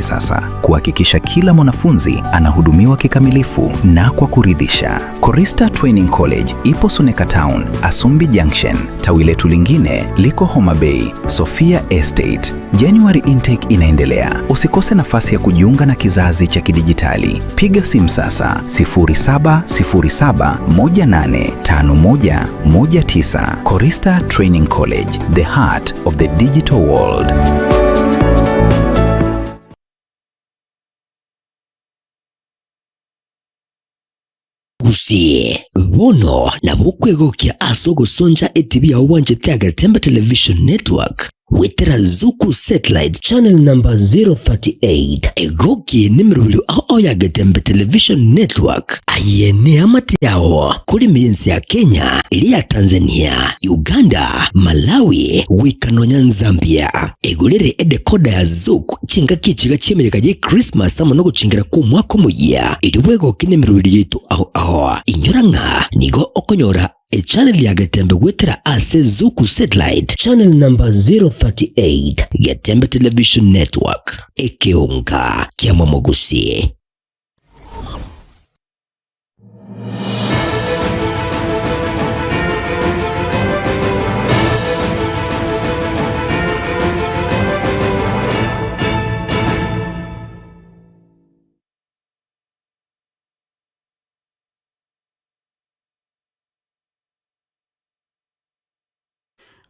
kisasa kuhakikisha kila mwanafunzi anahudumiwa kikamilifu na kwa kuridhisha. Korista Training College ipo Suneka Town, Asumbi Junction. Tawi letu lingine liko Homa Bay, Sofia Estate. January intake inaendelea. Usikose nafasi ya kujiunga na kizazi cha kidijitali. Piga simu sasa 0707185119. Korista Training College, the heart of the digital world. Gusii, bono nabo okwegokia ase ogosoncha etibi yao bwanchete Agetembe Television Network goetera Zuku Satellite channel number 038. Egoki nemerobio ao ao ya Getembe Television Network. Aye neamate yao kore ense ya Kenya, eria ya Tanzania, Uganda, Malawi, goika nonya Nzambia. Egorere edecoder ya Zuku chingaki echiga chi'emeyega ye Christmas amo nogochingera kw'omwaka omoyia, erio bwegoke nemerobio yaito ao ao. Inyora ng'a nigo okonyora echannel ya Getembe goetera ase Zuku Satellite channel number 038, Getembe Television Network, ekeonga kia Momogusi.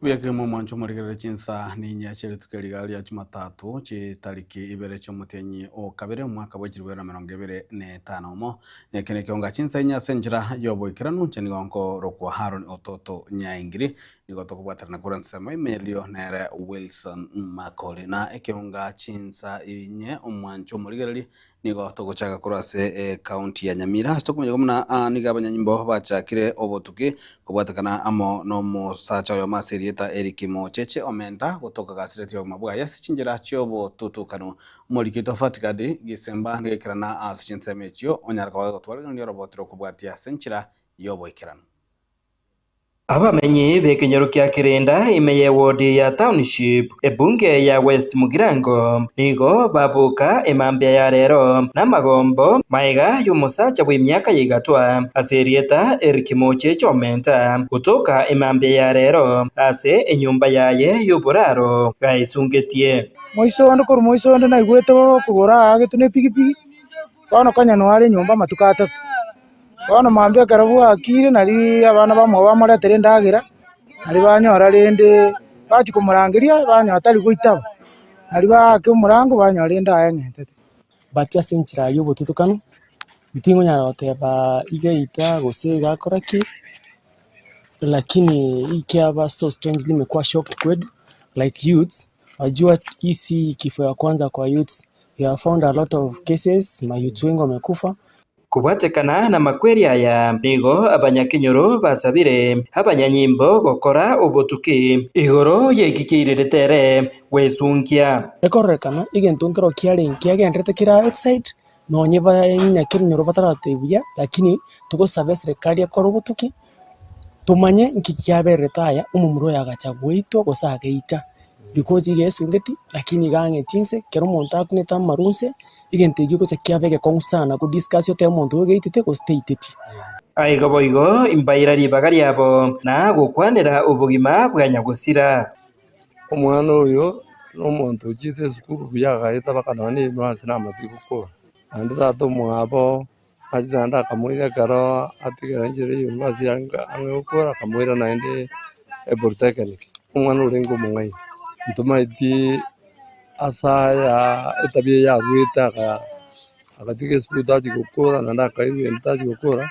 Buya kegima omwancho omorigerere chinsa ninya chia rituko eriga ria Jumatatu chitariki ibere chi'omotienyi o kabere omwaka bwe chilifu ibere na emerongo ebere na etano omo. Neke nekeonga chinsa inya ase enchera y'oboikeranu inche nigo nkorokwa Haron Ototo Nyaingiri nigo tokobwaterana korwa ensemo ime erio nere Wilson Makori na ekeonga chinsa inye omwancho omorigereri Nigo togochaka korwa ase ekaunti ya Nyamira ase tokomanya buna aa nigo abanyanyimbo bachakire obotuki kobwatekana amo nomosacha oyomo ase erieta Eric Mocheche Omenta gotoka gasiretie obogima bwaye ase chinchera chiobotutukanu. Omoriki oito Fatikadi Gisemba nigo aikerana ase chinsemo echio onyare koba gagotwarigania oroboti rokobwatia ase enchera yoboikeranu. Abamenyi b'ekenyoro kia Kirinda ime y'ewodi ya Township, ebunge ya West Mugirango, nigo baboka emambia ya rero namagombo maega y'omosacha bw'emiaka ya igatwa ase erieta Eric Mocheche Omenta gotoka emambia ya rero ase enyomba yaye y'oboraro gaesungetie. Moiso onde korwa moiso onde naigwete okogoro aagetwe ne epigipigi, bono konya noare nyomba amatuko atato. Bono mambia ekero bwakire nari abana bamwabo bamoretere endagera, nari banyora rende bachia komorangeria banyora tari goitaba, nari baake omorango banyora rende aeng'entete. But ase enchera ya obotutukanu, ntingonyara goteba iga eita gose iga akora ki, lakini ikiaba so strange nimekuwa shocked kwetu like youths, wajua hii si kifo ya kwanza kwa youths, we have found a lot of cases, mayouths wengi wamekufa. Kobwatekana namakweri aya, nigo abanyakenyoro basabire abanyanyimbo gokora obotuki igoro y'eki keirerete ere gwesunkia. Ekororekana egento nkero kiarenge kiagenderete kere outside, nonye abanyakenyoro bataratebia buya, lakini togosaba eserekari ekore obotuki, tomanye nki kiaberete aya, omomura oyo agacha goitwa gose ageita. Because iga esungeti, lakini iga ang'eti inse, ekero omonto akunete amaru inse, egento ekio gocha kiaba egekong'u sana ko discuss otebe omonto oyo ogeitete gose teiteti. Aiga boigo imbaira ribaga riabo, na gokwanera obogima bwa nyagosira. Omwana oyo nomonto ochiete esukuru buya agaeta mpaka nonya na university namachia gokora, naende tata omwabo achete naende akamoira ekero atigera enchera ya university ang'e ang'e gokora akamoira naende epolytechnic. Omwana orenge omong'aini, ntomaeti ase aya etabia eye aruete aka agatiga esukuru tachia gokora naende akairwa ende tachia gokora,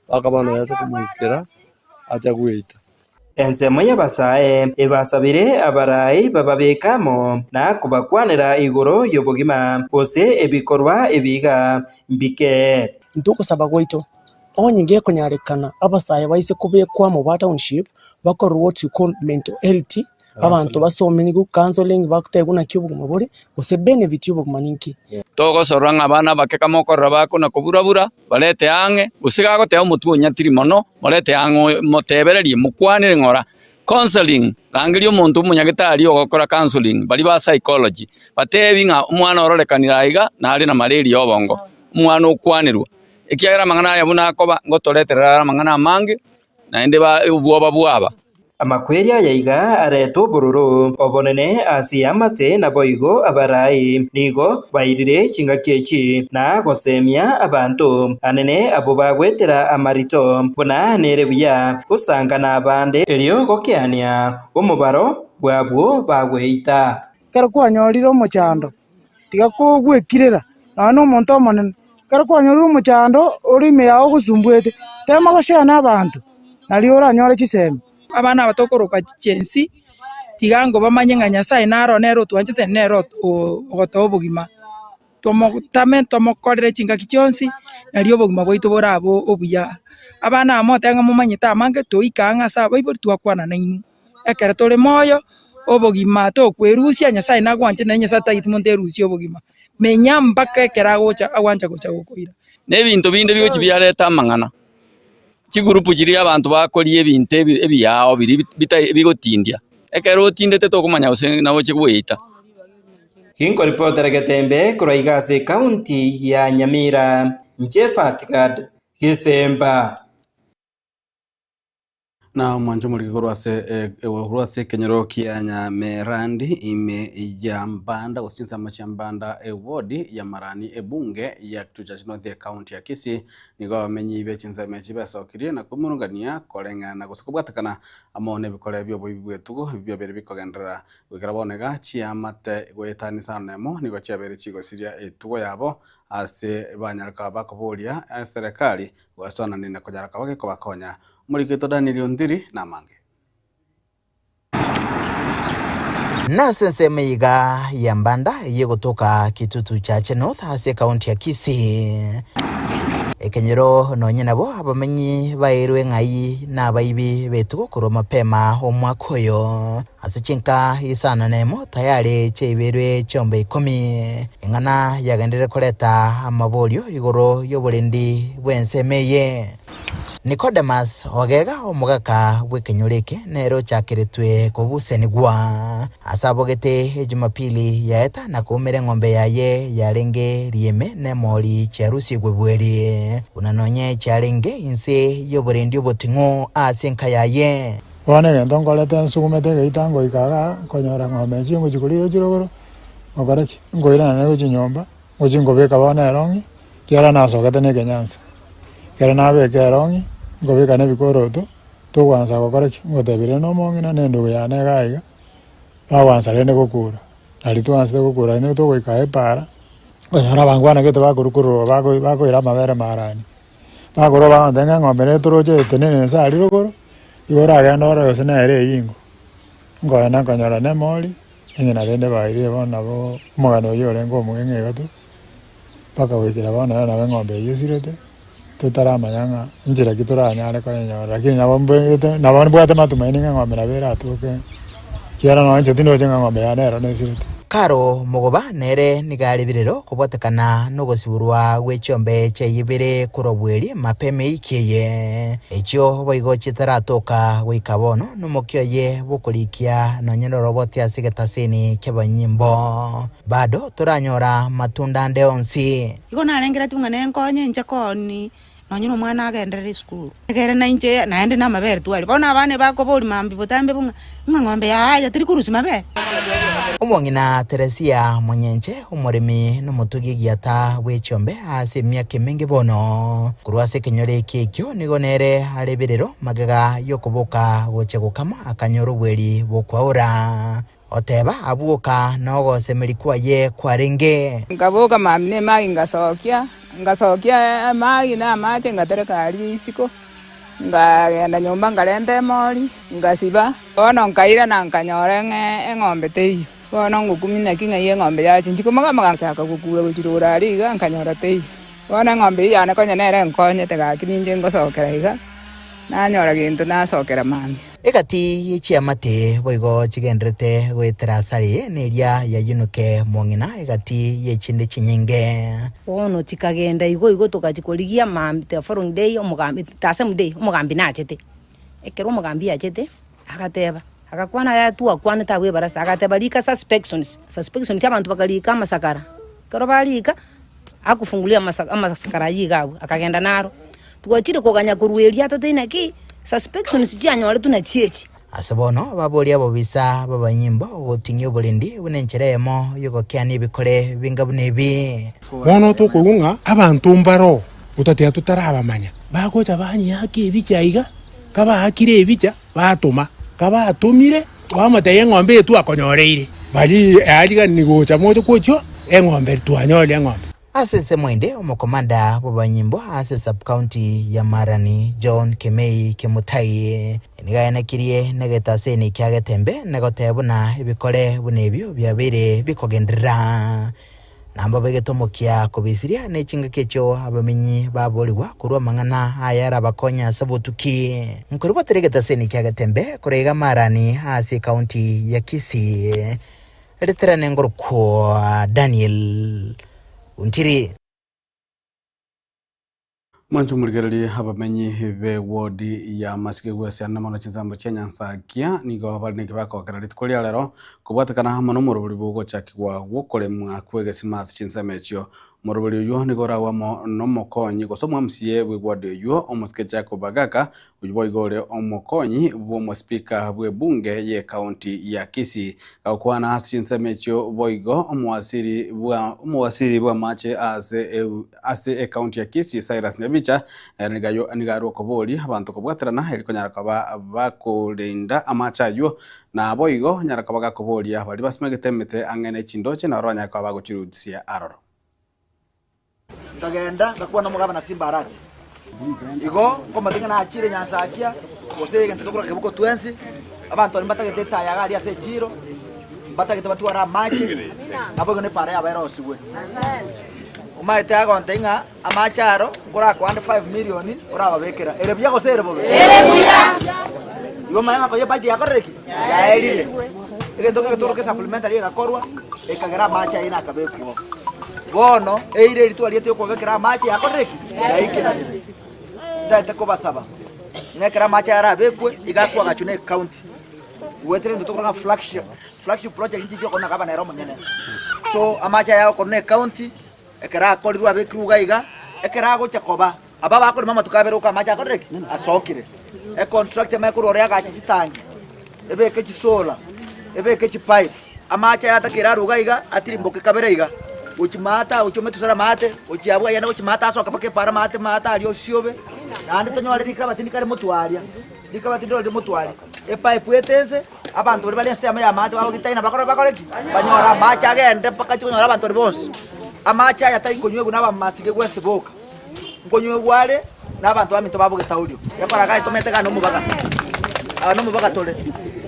mpaka bono yacha komoikera acha goeta. Ensemo y'abasae ebasabire abarai bababeke amo na kobakwanera igoro y'obogima, gose ebikorwa ebiga mbike. Intwe ogosaba gwaito, onye gekonyarekana abasae baise kobekwa amo ba township, bakorwe what you call mental health, abanto basomigwe counselling bagotebiwa naki obogima bore, gose benefit ya obogima ninki. Togosorora ng'a abana abake kamokorora bakona kobura-bura, barete ang'e, gose gagoteba omotwe onyatiri mono, morete ang'e oyo motebererie, mokwanere ng'ora. Counselling, rangeria omonto omonyagetari ogokora counselling, baria ba psychology, batebi ng'a omwana ororekanire aiga nare na malaria ya obongo, omwana okwanerwa. Ekiagera amang'ana aya buna akoba, ngotoreterera are amang'ana amange, naende ba obwoba bwaba. Amakweri aya iga arete obororo obonene ase eamate naboigo abarai nigo bairire chingaki echi na gosemia abanto anene abwo bagwetera amarito buna nere buya gosanga nabande erio gokeania omobaro bw'abwo bagweita. Ekero kwanyorire omochando, tiga kogwekirera nonya na omonto omonene, ekero kwanyorire omochando ore ime yao ogosumbuete, tema goshare na abanto, nario oranyore chisemi. Abana aba tokoroka chensi, tiga ngobamanye ng'a Nyasaye naro nere otwanchete nere ogotoa obogima. Tomotame tomokorere chingaki chionsi, nario obogima bwaito borabe obuya. Abana aba motebe ng'a momanyete amange, toika ang'e ase abaibori twakwana nainwe. Ekero tore moyo, obogima tokwerusia, Nyasaye nagwanche naye Nyasaye tageti monto erusie obogima. Menya mpaka ekero agocha agwancha gocha gokoira. Na ebinto binde bigochi biareta amang'ana, chigurupu chiria abanto bakoria ebinto ebi ebiao biria bitai bigotindia, ekero otindete tokomanya gose nagochia goeta. Ginkoripotera Getembe korwa iga ase ekaunti ya Nyamira, inche Fatgad Gesemba. Na omwancho omoriki korwa ase korwa ase ekenyoro kia Nyamerandi ime ya Mbanda gose chinsemo chia Mbanda eward ya Marani ebunge ya Kitutu North ecounty ya Kisii nigo abamenyi be chinsemo echi besokirie na kwemurungania koreng'ana gose kobwatekana amo nebikore bioboibi bw'etugo ebi biabeire bikogenderera goikera bono iga chiamate goetania isano nemo nigo chiabeire chigosiria etugo yabo ase banyareka bakoboria eserekari Goesoanania na konyara koba gekobakonya. Omoriki oito Daniel Ondiri namange. Nase ensemo iga ya Mbanda eyio egotoka Kitutu Chache North ase ekaunti ya Kisii. Ekenyoro nonye nabo abamenyi baeirwe ng'ai nabaibi b'etugo korwa mapema omwaka oyo. Ase chinka isano nemo tayari chiaibeirwe chiombe ikomi. Eng'ana yagenderire koreta amaborio igoro y'oborendi bw'ensemo eye. Nikodemus Ogega, omogaka bw'ekenyoro eke, nere ochakeretwe kobusenigwa. Ase abogete Ejumapili yaeta na koumera eng'ombe yaye yarenge riime nemori chiarusigwe bweri, buna nonye chiarenge inse y'oborendi oboting'u ase enka yaye. Bono egento nkorete nsugumete egeita ngoika igaa, nkonyora ng'ombe echi ngochia koria chirogoro, ngokora ki? Nkoirana naye gochia nyomba, ngochia nkobeka bono erong'i, ekiagera nasogete na ekenyansa. Ekero nabeka erong'i, nkobeka na ebikoroto, togwansa gokora ki? Ngotebia rende omong'ina na endugu yane iga iga, bagwansa rende gokura. Aria twansete gokura rende togoika epara, okonyora abangwana gete bakorwa korwa bako bakoira amabere marani. Bakorwa bagontebia ng'a eng'ombe nere toroche etenene inse aria rogoro, igo oragende orore gose nere eyingo. Nkoenda nkonyora nemori, eng'ina rende bairire bono nabo omogano oyio orenge omong'eng'e iga tu, mpaka goikera bono ere nabo eng'ombe eyio esirete, totaramanya ng'a nchera ki toranyare koyenyora lakini nabo mbwegete nabo mbwate matumaini ng'a eng'ombe nabo eratoke, ekiagera nonye inche tindoche ng'a eng'ombe yane ero nesirete. Karo mogoba nere nigo are birero kobwatekana nogosiborwa gwe chiombe chiaye ibere korwa bweri mapema eiki eye, echio boigo chitaratoka goika bono nomokia oye bw'okorikia nonye noroboti ase egetaseni ki'abanyimbo. Bado toranyora matunda ande onsi. Igo narengeretie ng'a nenkonye inche kooni nonye na omwana agenderere esukuru. Ekere na inche naende na amabere tware. Bono abana ebakoboria mambia botambe bo ng'a ng'a ng'ombe yaya teri korusia mabere. Omong'ina Teresia Monyenche, omoremi nomotugi egiata bw'echiombe ase emiaka emenge bono. Korwa ase ekenyoro eke ekio nigo nere are ebirero magega y'okoboka gochia gokama akanyora obweri bw'okwaora. Oteba abwoka nogosemeria kwaye kwarenge. Nkaboka mambia na emagi ngasokia, ngasokia emagi na amache ngatereka aria isiko, nkagenda nyomba nkarenta emori, ngasiba. Bono nkairana nkanyora ng'a eng'ombe teiyo. Bono ngokumia naki ng'ai eng'ombe yachinchia komoga-moga ngachaka gokura gochirora aria iga nkanyora teiyo. Bono eng'ombe eyio yane konya nere enkonyete gaki ninche ngosokera iga, nanyora gento nasokera mambia. Egati ye chiamate boigo chigendererete goetera asare neria ya Yunuke mong'ina egati y'echinde chinyinge. Bono chikagenda igo igo togachia korigia mambia the following day omogambi the same day omogambi nachete. Ekero omogambi achete. Agateba, agakwana aya twakwanete abwo ebarasa, agateba rika suspections, suspections abanto bakarika amasakara, ekero barika, akofungulia amasa amasakara ayio iga abwo, akagenda naro. Twachire koganya korwa erio atotebie naki, suspections chianyoretwe nachio echi. Ase bono baborie abobisa b'abanyimbo goting'ia oborendi buna enchera eyemo y'ogokeania ebikore binga buna ebi. Bono tokoigwa ng'a abanto mbaroo gotatiga totarabamanya, bagocha banyeaka ebicha iga, kabaakire ebicha batoma, kabatomire bamotebia eng'ombe eye twakonyoreire, baria earigani gocha moche gochia eng'ombe twanyorire eng'ombe. Ase ensemo ende, omokomanda bw'abanyimbo ase sub-county ya Marani, John Kemei Kimutai, nigo aenekirie negetaseni kia Getembe na goteba buna ebikore buna ebio biabeire bikogenderera. Nambabegete omokia kobisiria ne chingaki echio abamenyi baborigwa korwa amang'ana aya arabakonye ase obotuki. Nkoribotera egetaseni kia Getembe korwa iga Marani ase ecounty ya Kisii. Riterane ngorokwa Daniel Ontiri. Mwanche omorigererie abamenyi be ward ya Masige gwesiana mono chinsambo chia Nyansakia nigo bare naki bakogokera rituko ria rero kobwatekana amo nomorobori bwogochakigwa gwokoremwa kwegesima ase chinsemo echio. Omorobori oywo nigo oragwe amo nomokonyi gose omwamsie bwe ward oywo omosike Jacob Agaka Oyio boigo ore omokonyi bw'omosipika bw'ebunge y'ekaunti ya Kisii. Gagokwana ase chinsemo echio boigo omowasiri bwa omowasiri bw'amache ase ase ekaunti ya Kisii Cyrus Nyabicha nere nigo ayio nigo arwe okoboria abanto kobwaterana eri konyara koba bakorinda amache ayio na boigo onyara koba gakoboria baria basimegete emete ang'e ne chindoche naro banyare koba bagochirusia aroro. Nkagenda ngakwana nomogabana Simbarati. Igo nkomanya ng'a nachire Nyansakia, gose egento tokoroka kebuko twensi, abanto baria mbatagete etaya iga aria ase echiiro, mbatagete batware amache, naboigo na epaara yabo erosigwe. Omanyete agontebia ng'a amache aro nkorakoa ande five million orababekera. Ere buya gose ere bobe? Igo omanye ng'a konya ebudget yakorire ki? Yaerire. Egento kegento tokoroka esupplementary egakorwa, ekagera amache ayio nakabekwa oo. Bono eira eria twariete y'okobabekera amache yakorire ki? Yaikeranirie. Ntagete kobasaba ng'a ekero amache aya arabekwe, iga akoagachwe na ecounty. Goetera egento tokoroka ng'a flagship, flagship project nchiche okore na gavana ere omonyene. So amache aya agokorwa na ecounty, ekero akorirwe abekirwe iga iga, ekero agocha koba, aba bakorema amatuko abere oka amache akorire ki? Asokire. Econtract emanye korwa ore agache chitangi, ebeke chisolar, ebeke chipipe, amache aya atakere arwe iga iga, atirimboke kabere iga, gochia maate aa gochia ometusore amaate, gochia abwo ayende gochia maate asoke mpaka epara amaate maate aria osiobe, naende tonyore rikabati ndikare motwe aria, rikabati ndiro rire motwe aria, epipe etense, abanto baria bare ensemo ya amache bagogitaina bakore bakore ki? Banyore amache agende mpaka achie konyora abanto baria bonsi. Amache aya tari konywegwa na abamasike gwensi boka. Nkonywegwa are nabanto baminto ba bogetaurio, gekora iga tomanyete iga nomobaga, aa nomobaga tore.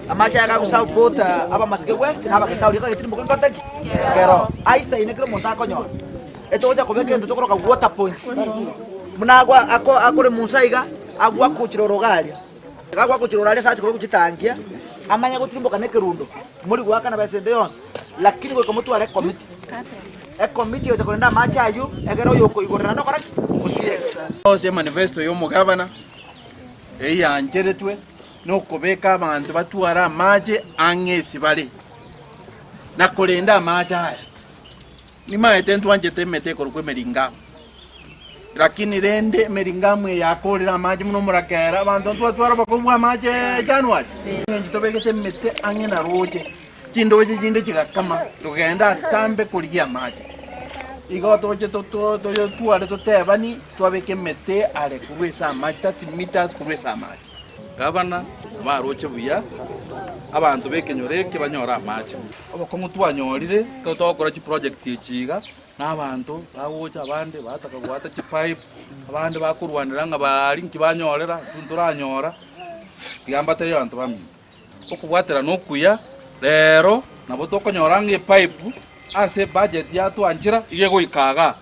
Amache aya gagosupport abamasike west na abagetaurio ekero getirimboka nkorete ki? Nkero aisaine kera omonto akonyora. Etogocha kobeka egento tokoroka water point, buna agwa ako akore musa iga, agwo akochire oro iga aria, iga agwo akochire oro aria ase ache korwa gochitangia, amanye gotirimboka na ekerundo, mori goakana besa ende yonsi, lakini goika motware ecommittee. Ekomiti egocha korenda amache ayio, egere oyokoigorera nokora ki? Osieke. Ase emanifesto y'omogavana eyio yancheretwe nokobeka abanto batware amache ang'e ase bare, na korenda amache aya. Nimaete ntwanchete emete ekorokwa emeringamu, lakini rende emeringamu eye yakorire amache buna omorakera, abanto ntwatwara obokong'u bwa amache January. Eng'encho tobegete emete ang'e na roche. Chindoche chinde chigakama, togenda atambe korigia amache. Igo toche toyotware totebani, twabeka emete are korwa ase amache, 30 meters korwa ase amache. Gavana nabaroche buya abanto b'ekenyoro eke banyore amache. Obokong'u twanyorire ekero togokora chiproject echi iga, na abanto bagocha abande bataka goata chipipe, abande bakorwanera ng'a baria nki banyorera, intwe ntoranyora, tiga mbatebie abanto baminto. Okobwaterana okuya rero nabo tokonyora ng'a epipe ase ebudget yatwanchera iga egoika igaa.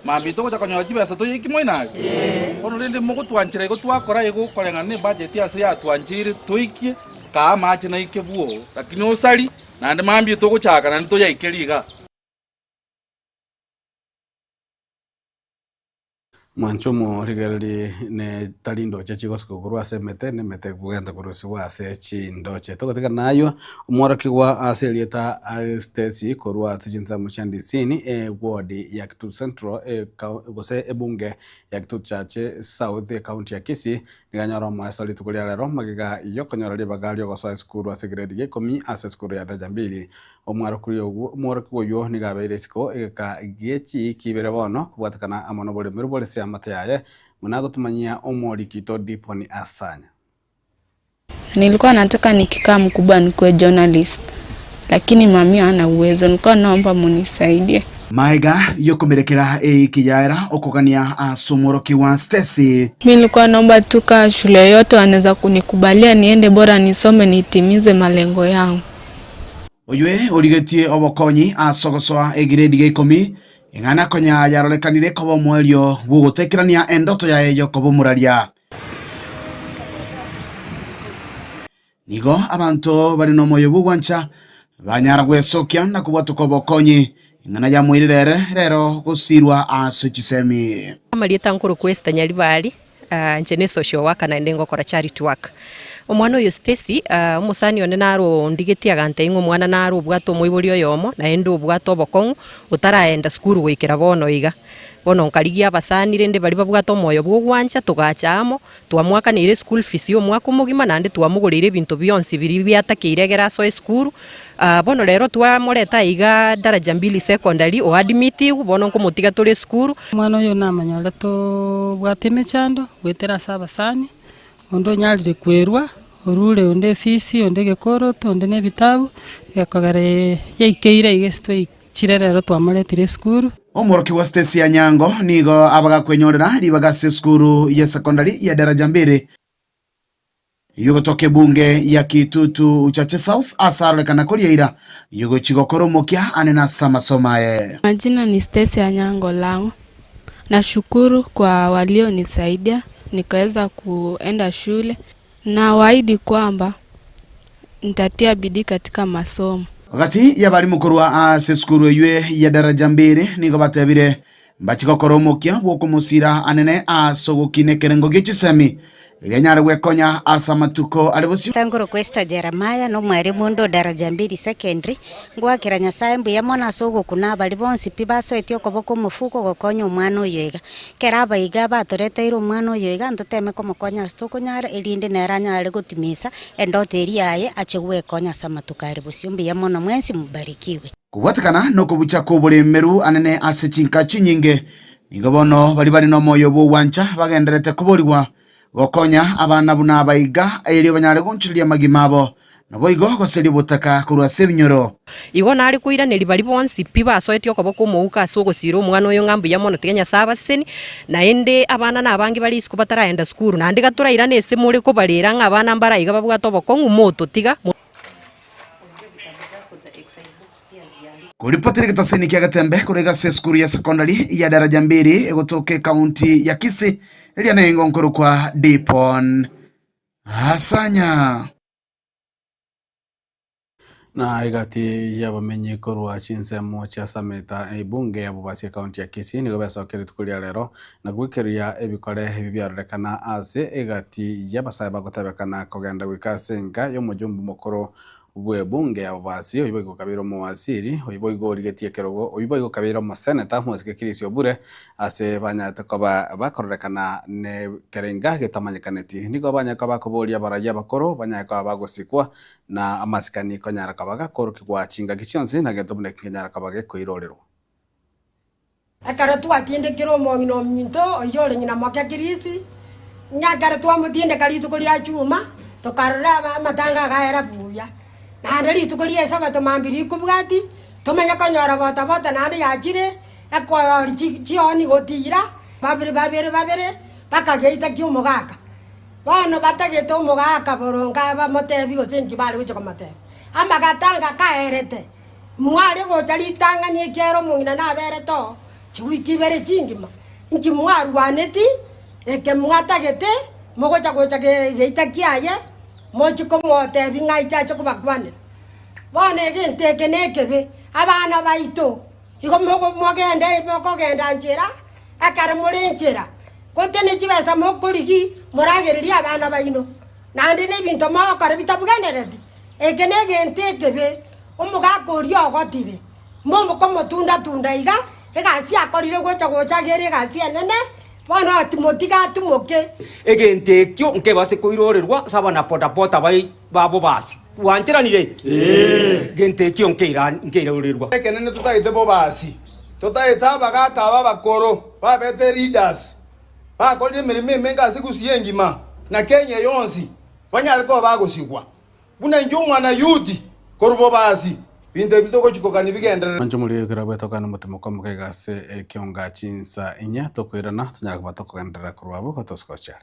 Mambia togocha konyora chibesa toyeiki moino aria? Bono rende mogotwanchera igo twakora igo koreng'ana na ebudget ase yatwancheire toikie, kaa amache naike bwoo, lakini osari naende mambia togochaka naende toyaikerie igaa. Mwanche omorigererie ne tari ndoche chigosuka korwa ase emete, na emete ekogenda korusigwa ase chindoche. Togotigana naywo, omworokigwa ase erieta Stacy korwa ase chinsemo chia Ndisini, eward ya Kitutu Central gose ebunge ya Kitutu Chache South ecounty ya Kisii, nigo anyore omoeso rituko ria rero magega yokonyora ribaga riogosoa esukuru ase egrade ya ikomi ase esukuru ya Daraja Mbili. Omworokigwa oyio nigo abeire isiko egeka gie chiiki ibere bono, kobwatekana amo noboremeru bore ase eamate yaye, buna agotumanyia omoriki oito Diponi Asanya. Nilikuwa nataka nikikaa mkubwa nikuwe journalist lakini mami hana uwezo nilikuwa naomba munisaidie. Maega y'okomerekera eiki yaera okogania ase omworokigwa Stacy. Mi nilikuwa naomba tu kaa shule yoyote wanaweza kunikubalia niende bora nisome nitimize malengo yangu. Oywe origetie obokonyi ase ogosoa egiredi gia ikomi, eng'ana konya yarorekanire koba omoerio bw'ogotekerania endoto yaye y'okoba omoraria. Nigo abanto bare nomoyo bw'ogwancha banyara gwesokia na kobwatoka obokonyi, eng'ana yamoirire ere rero gosirwa ase chisemi. Amarieta nkorokwa Esther Nyaribari, inche ne social worker naende ngokora charity work. Omwana oyo Stacy, omosani one naro ondigetie agantebia ng'a omwana naro obwate omoibori oyomo, naende obwate obokong'u, otaraenda sukuru goikera bono iga. Bono nkarigia abasani rende baria babwate omoyo bwa ogwancha, togacha amo, twamoakaneire eschool fees ya omwaka omogima naende twamogoreire ebinto bionsi biria biatakeire egere asoe esukuru. Bono rero twamoreta aiga daraja mbili secondary oadmitigwe, bono nkomotiga tore esukuru. Omwana oyo namonyorete obwate emechando goetera ase abasani, onde onyarire kwerwa, orure onde efisi, onde egekoroto, onde na ebitabu, gekogera yaikeire iga ase twaichire rero twamoretire esukuru. Omworokigwa Stacy Anyango nigo abagakwenyorera ribaga ase esukuru ye secondary ya daraja mbili Yogotoka ebunge ya Kitutu Chache South ase arorekana koria eira yogochia gokora omokia ane nase amasomo aye. Majina ni Stacy Anyango Lang'o. Nashukuru kwa walionisaidia nikaweza kuenda shule. Nawaahidi kwamba nitatia bidii katika masomo. Gati y'abarimu korwa ase esukuru eyio ya daraja mbili nigo batebire Mbachie gokora omokia bw'okomosira anene ase ogokina ekerengo gie chisemi, erio anyare gwekonya ase amatuko are bosio. Nkorokwa Esther Jeremiah, na omwalimu onde o Daraja Mbili Secondary. Ngoakera Nyasae mbuya mono ase ogokuna abaria bonsi pi basoetie okoboko omofuko gokonya omwana oyo iga. Ekero abaiga batoreteire omwana oyo iga, ntoteme komokonya ase tokonyara, erinde nere anyare gotimisa endoto eria yaye ache gwekonya ase amatuko are bosio. Mbuya mono mwensi, mobarikiwe. Kobwatekana nokobucha kw'oboremeru anene ase chinka chinyinge, nigo bono baria bare nomoyo bw'ogwancha bagendererete koborigwa gokonya abana buna aba iga, erio banyare gonchoreria amagima abo, naboigo goseria obotaka korwa ase ebinyoro. Igo nare koiraneria baria bonsi pi basoetie okoboko omouko ase ogosiira omwana oyo ng'a mbuya mono, tiga Nyasae abasesenie, naende abana nabange bare isiko bataraenda sukuru, naende iga torairane ase more kobarera ng'a abana mbare aiga babwate obokong'u, mototiga. Koripotera egetaseni kia Getembe korwa iga ase esukuru ya secondary ya daraja mbili egotoka ekaunti ya Kisii eria nengo nkorokwa Dipon Asanya. Na egati y'abamenyi korwa chinsemo chia Sameta ebunge ya Bobasi ekaunti ya Kisii nigo besokia rituko ria rero na goikeria ebikore ebi biarorekana ase egati y'abasae bagotebekana kogenda goika ase enka y'omojumbe omokoro bw'ebunge ya Bobasi, oyio boigo okabeire omowaziri, oyio boigo origetie ekerogo, oyio boigo okabeire omoseneta, omosike Chris Obure, ase banyarete koba bakororekana nekerenga getamanyekaneti. Nigo banyare koba bakoboria abarayia abakoro, banyare koba bagosikwa na amasikani konyara koba gakorokigwa chingaki chionsi, na gento buna eki nkenyara koba gekoirorerwa. Ekero twatindekire omong'ina ominto oyio ore ng'ina moke Kirisi, ng'a ekero twamotindeka rituko ria chuma, tokarora amatanga agaera buya. Naende rituko ri'Esabato mambia rikobwati, tomanye konyora bota-bota naende yachire, ekoori chioni gotiira, babere babere babere, bakageita ki'omogaka. Bono batagete omogaka boronge abamotebi gose inki bare gochia komotebia. Amagatanga kaerete. Mware gocha ritang'ani ekiagera omong'ina naberete oo chiwiki ibere chingima, inki mwarwaneti eke mwatagete mogocha gocha geita kiaye, mochie komotebia ng'a aiche ache kobakwanera? Bono egento eke nekebe, abana baito, igo mogende mokogenda nchera, ekero more nchera. Gote ne chibesa mokorigi moragererie abana baino, naende nebinto mogokora bitabwenereti, eke negento ekebe. Omogaka oria ogotire, mokomotunda-tunda iga, egasi akorire gocha gocha ere egasi enene, bono timotiga atimoke. Egento ekio nkebase koirorerwa ase abanabodaboda babo basi. Bwancheranire? Egento ekio nkeirorerwa. Ekenene totagete bobasi, totagete abagaaka aba abakoro babete leaders, bakorire emeremo emenge ase Gusii engima na Kenya yonsi, banyare koba bagosigwa. Buna inche omwana Yuti, korwa bobasi, binto ebi togochikokania bigenderere. Inche omorwoti ekero bwetoka nomotimo komoka iga ase ekionga chinsa inye, tokoirana, tonyare koba tokogenderera korwa abwo gotosgochera.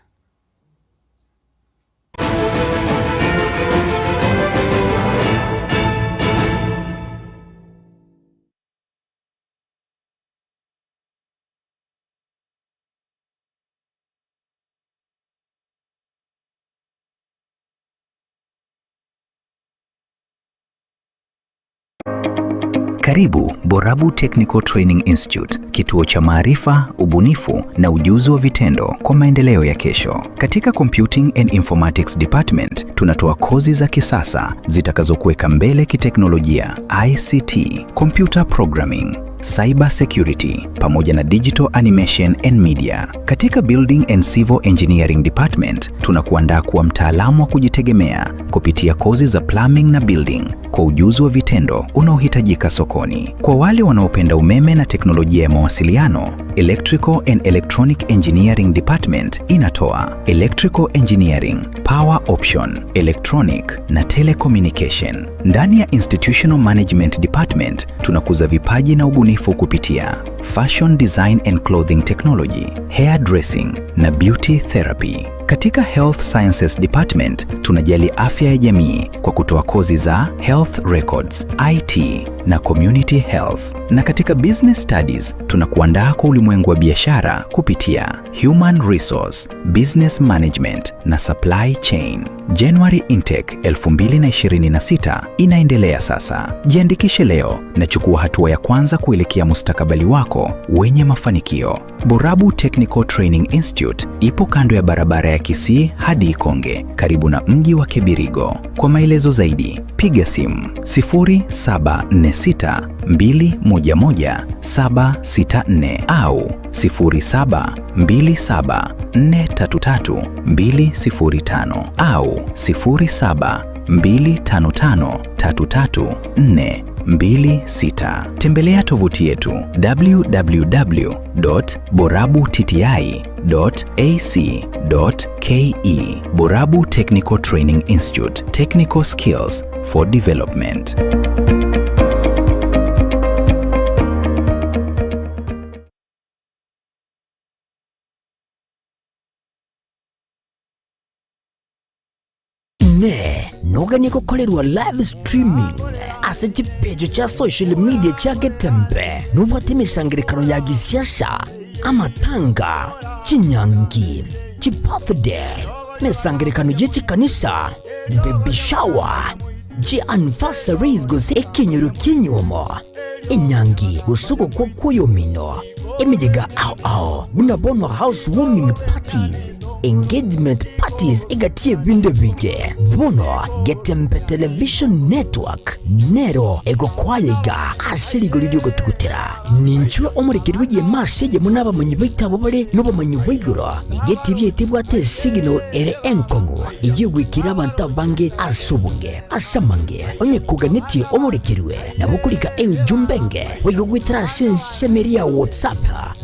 Karibu Borabu Technical Training Institute, kituo cha maarifa, ubunifu na ujuzi wa vitendo kwa maendeleo ya kesho. Katika Computing and Informatics Department tunatoa kozi za kisasa zitakazokuweka mbele kiteknolojia, ICT, computer programming, cyber security pamoja na digital animation and media. Katika Building and Civil Engineering Department tunakuandaa kuwa mtaalamu wa kujitegemea kupitia kozi za plumbing na building kwa ujuzi wa vitendo unaohitajika sokoni. Kwa wale wanaopenda umeme na teknolojia ya mawasiliano, Electrical and Electronic Engineering Department inatoa Electrical Engineering, Power Option, Electronic na Telecommunication. Ndani ya Institutional Management Department tunakuza vipaji na ubunifu kupitia Fashion Design and Clothing Technology, Hair Dressing na Beauty Therapy. Katika Health Sciences Department tunajali afya ya jamii kwa kutoa kozi za Health Records, IT na Community Health. Na katika Business Studies tunakuandaa kwa ulimwengu wa biashara kupitia Human Resource, Business Management na Supply Chain. January Intake 2026 inaendelea sasa. Jiandikishe leo na chukua hatua ya kwanza kuelekea mustakabali wako wenye mafanikio. Borabu Technical Training Institute ipo kando ya barabara ya Kisii hadi Ikonge, karibu na mji wa Kebirigo. Kwa maelezo zaidi, piga simu 0746 211 764 au 0727 433 205 au 0725 533 426. Tembelea tovuti yetu www.borabutti.ac.ke. Borabu Technical Training Institute, Technical Skills for Development. Ne noganie gokorerwa live streaming ase chipeji chia social media chia Getembe nobwate emesangerekano ya gisiasa, amatanga, chinyangi, chibirthday, emesangerekano ye chikanisa, baby shower, chi anniversaries gose ekenyoro ki'enyuomo, enyangi gose ogokwa kw'oyomino, emeyega ao ao buna bono house warming parties, engagement parties egati y'ebinto ebinge. Bono Getembe Television Network nero egokwaya iga ase rigori ri'ogotugutera. Ninchwe omorekeri bw'egeema ase eyemo nabamanyi baito abwo bare nobomanyi bwa igoro. Nigo etibi yaito ebwate esignal ere enkong'u eyio egoikera abanto abange ase obonge. Ase amange, onye koganetie omorekerwe, nabo okorika eujumbe enge boigo goetera ase ensemo eria ya WhatsApp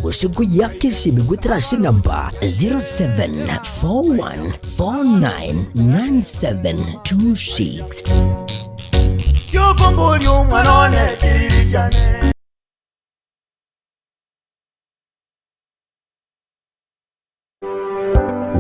gose koyiaka esimi goetera ase enamba 0741499726. Giokomboria omwana one kiriri kiane.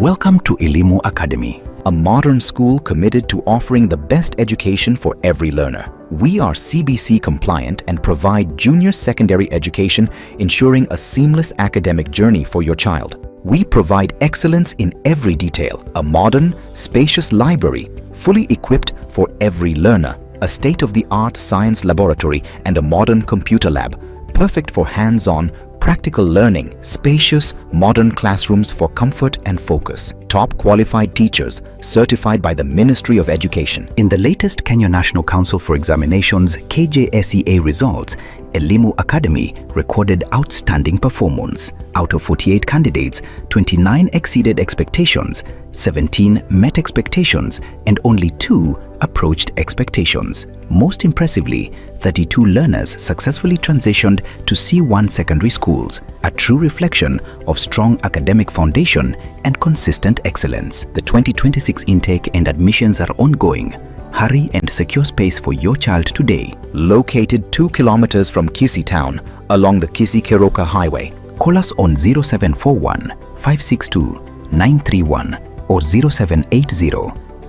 Welcome to Elimu Academy, a modern school committed to offering the best education for every learner. We are CBC compliant and provide junior secondary education, ensuring a seamless academic journey for your child. We provide excellence in every detail, a modern, spacious library, fully equipped for every learner, a state-of-the-art science laboratory and a modern computer lab, perfect for hands-on Practical learning, spacious, modern classrooms for comfort and focus. Top qualified teachers certified by the Ministry of Education. In the latest Kenya National Council for Examinations KJSEA results, Elimu Academy recorded outstanding performance. Out of 48 candidates, 29 exceeded expectations, 17 met expectations, and only 2 approached expectations. Most impressively, 32 learners successfully transitioned to C1 secondary schools, a true reflection of strong academic foundation and consistent excellence. The 2026 intake and admissions are ongoing. Hurry and secure space for your child today. Located 2 kilometers from Kisii town along the Kisii Keroka Highway. Call us on 0741 562 931 or 0780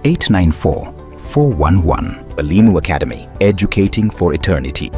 894 411. Elimu Academy, educating for eternity.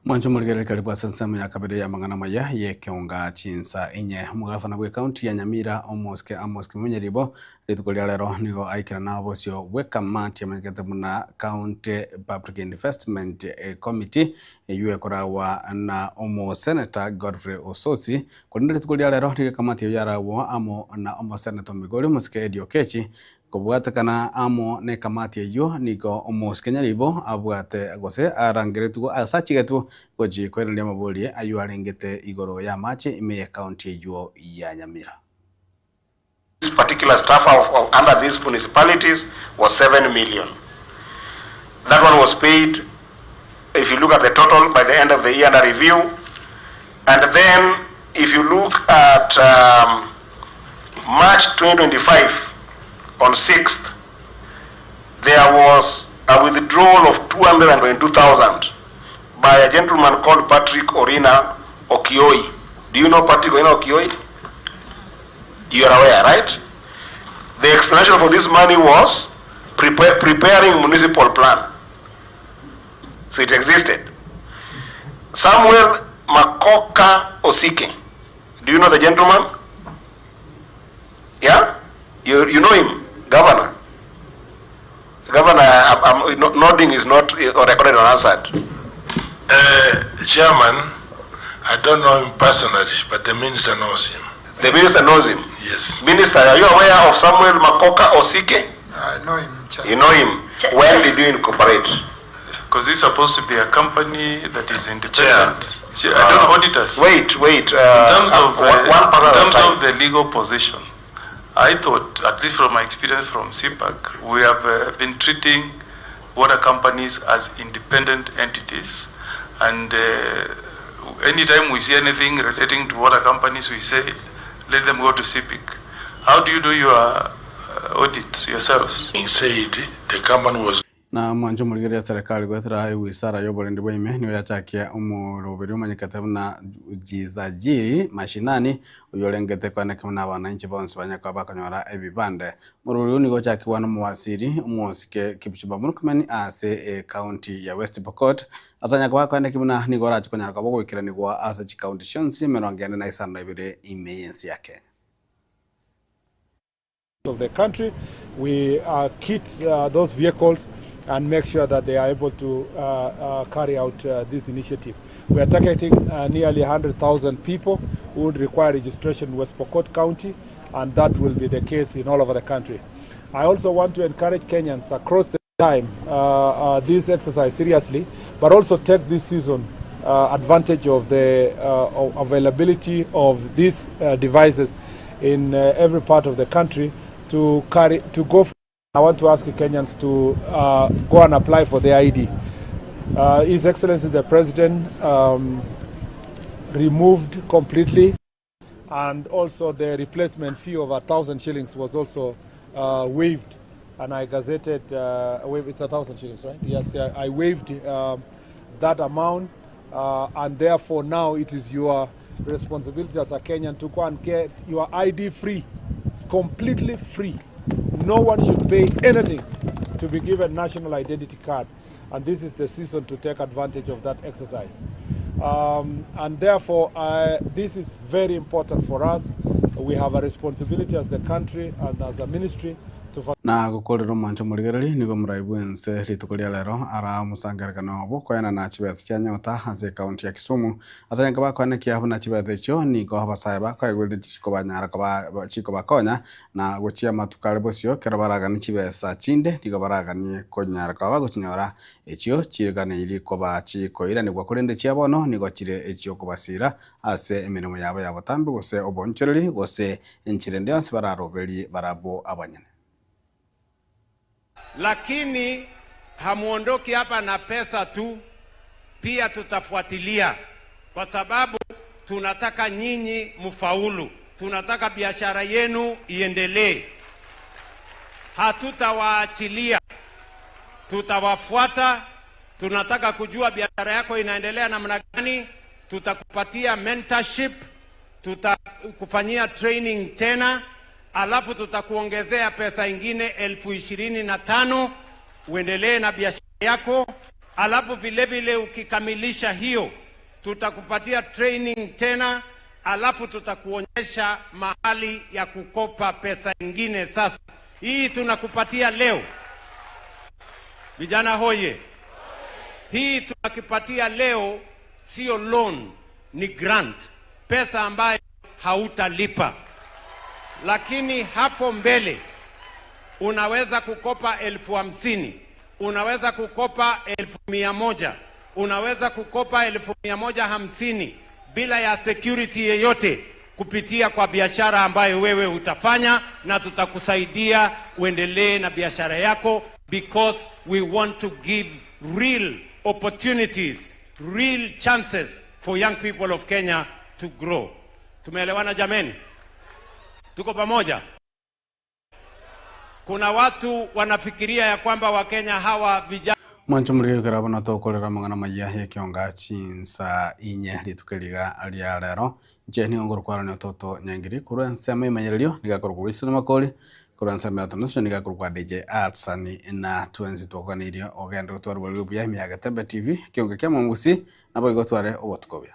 Mwanche omorigereria karibu ase ensemo ya kabere y'amang'ana amaya y'ekeonga chinsa inye. Omogafana bw'ecounty ya Nyamira Omosike Amos Kimunya Ribo rituko ria rero nigo aikerana obosio bw'ekamati emanyekete buna County Public Investment Committee eyio ekoragwa na omoseneta Godfrey Osotsi. Korende rituko ria rero nigo ekamati eyio yaragwa amo na omoseneta o Migori Omosike Eddie Okechi Kobwatekana amo nekamati eyio nigo omosike nyaribo abwate gose arangeretigwe ase achigetwe gochia koiraneria amabori ayio arengete igoro y'amache ime y'ecounty eyio ya Nyamira. This particular staff of, of under these municipalities was 7 million. That one was paid, if you look at the total, by the end of the year under review. And then if you look at um, March 2025, on 6th, there was a withdrawal of 222,000 by a gentleman called Patrick Orina Okioi. Do you know Patrick Orina Okioi? You are aware, right? The explanation for this money was prepare, preparing municipal plan. So it existed. Samuel Makoka Osike. Do you know the gentleman? Yeah? You, you know him? Governor. Governor, I'm, I'm, nodding is not recorded or answered. Uh, Chairman, I don't know him personally, but the minister knows him. The minister knows him? Yes. Minister, are you aware of Samuel Makoka Osike? I know him. Chairman. You know him? When did you incorporate? Because this is supposed to be a company that is independent. Chair. I don't audit us. Wait, wait. in terms of, one in terms of the legal position, I thought, at least from my experience from CPAC, we have uh, been treating water companies as independent entities. And uh, anytime we see anything relating to water companies, we say, let them go to CPIC. How do you do your uh, audits yourselves? He said the company was Na mwanche omorigereria serikali goetera ewizara y'oborendi bwa ime nigo yachakia omoroberi omanyekete buna Jisajili Mashinani oyio orengete koeneka buna abananchi bonsi banya koba bakonyora ebibande. Omoroberi oyio nigo ochakigwa na omowaziri omosike Kipchumba Murkomen ase ecounty ya West Pokot ase anya koba akoeneki buna nigo orache konyara koba ogoikeranigwa ase chicounty chionsi emerongo ene na isano na ibere ime y'ense ya Kenya. Of the country. We uh, kit uh, those vehicles and make sure that they are able to uh, uh, carry out uh, this initiative. We are targeting uh, nearly 100,000 people who would require registration in West Pokot County, and that will be the case in all over the country. I also want to encourage Kenyans across the time uh, uh, this exercise seriously, but also take this season uh, advantage of the uh, availability of these uh, devices in uh, every part of the country to carry to go. I want to ask Kenyans to uh, go and apply for their ID. Uh, His Excellency the President um, removed completely, and also the replacement fee of 1,000 shillings was also uh, waived. And I gazetted, uh, it's 1,000 shillings, right? Yes, I waived that amount, uh, and therefore now it is your responsibility as a Kenyan to go and get your ID free. It's completely free. No one should pay anything to be given national identity card. And this is the season to take advantage of that exercise. Um, and therefore, uh, this is very important for us. We have a responsibility as a country and as a ministry to Na gokorera omwancho omorigereria nigo morai bw'ense rituko ria rero ara omosangererekano obo koenana chibesa chia nyota ase ekaunti ya Kisumu. Ase enka bakoenekia buna chibesa echio nigo abasae bakoegwa chikobanyara koba chikobakonya na gochia amatuko are bosio ekero baraganie chibesa chinde nigo baraganie konyara koba bagochinyora echio chiganeirie koba chikoiranigwa korende chia bono nigo chire echiokobasira ase emeremo yabo ya botambe gose oboonchoreri gose enchera ende yonsi bararoberie barabwo abanyene. Lakini hamuondoki hapa na pesa tu, pia tutafuatilia, kwa sababu tunataka nyinyi mfaulu, tunataka biashara yenu iendelee. Hatutawaachilia, tutawafuata. Tunataka kujua biashara yako inaendelea namna gani. Tutakupatia mentorship, tutakufanyia training tena, alafu tutakuongezea pesa ingine 25,000 uendelee na biashara yako, alafu vile vile ukikamilisha hiyo tutakupatia training tena, alafu tutakuonyesha mahali ya kukopa pesa ingine. Sasa hii tunakupatia leo, vijana hoye, hii tunakipatia leo sio loan, ni grant, pesa ambayo hautalipa, lakini hapo mbele unaweza kukopa 50,000, unaweza kukopa 100,000, unaweza kukopa 150,000 bila ya security yeyote kupitia kwa biashara ambayo wewe utafanya, na tutakusaidia uendelee na biashara yako because we want to give real opportunities, real chances for young people of Kenya to grow. Tumeelewana jameni? Tuko pamoja? Kuna watu wanafikiria ya kwamba Wakenya hawa vijana Mwanche omorigeri ekero abwo natokorera amang'ana amaya y'ekionga chinsa inye rituko riga ria rero. Inche nigo ngorokwarania ototo Nyangiri korwa ensemo y'emenyererio nigo akorokwa Wilson Makori, korwa ensemo ya otonosio nigo akorokwa DJ Atsani na twensi twakoganeirie ogende gotwara oboriri obuya ime ya Getembe TV, ekionga kia Mongusi, naboigo otware obotuko obuya.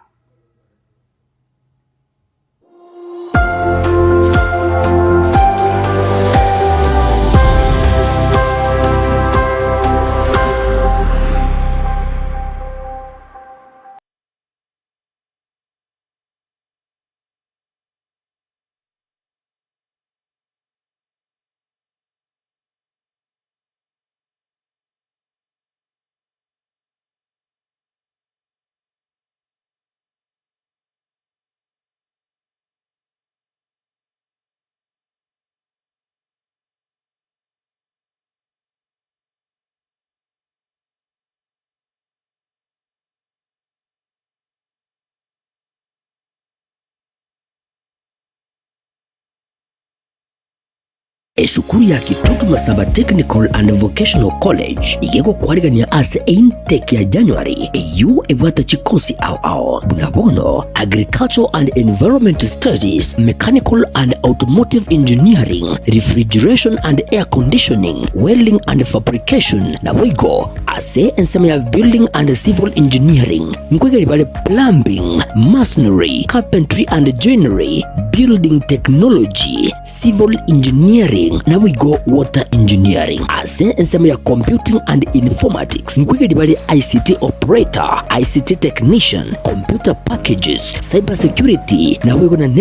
Esukuru ya Kitutu Masaba Technical and Vocational College iga egokwarigania ase eintake ya January eyio ebwate chikosi ao ao buna bono Agricultural and Environment Studies, Mechanical and Automotive Engineering, Refrigeration and Air Conditioning, Welding and Fabrication naboigo ase ensemo ya Building and Civil Engineering nkoigeri bare Plumbing, Masonry, Carpentry and Joinery, Building Technology, Civil Engineering naboigo Water Engineering. Ase ensemo ya Computing and Informatics nkoigeri bare ICT Operator, ICT Technician, Computer Packages, Cyber Security naboigo na.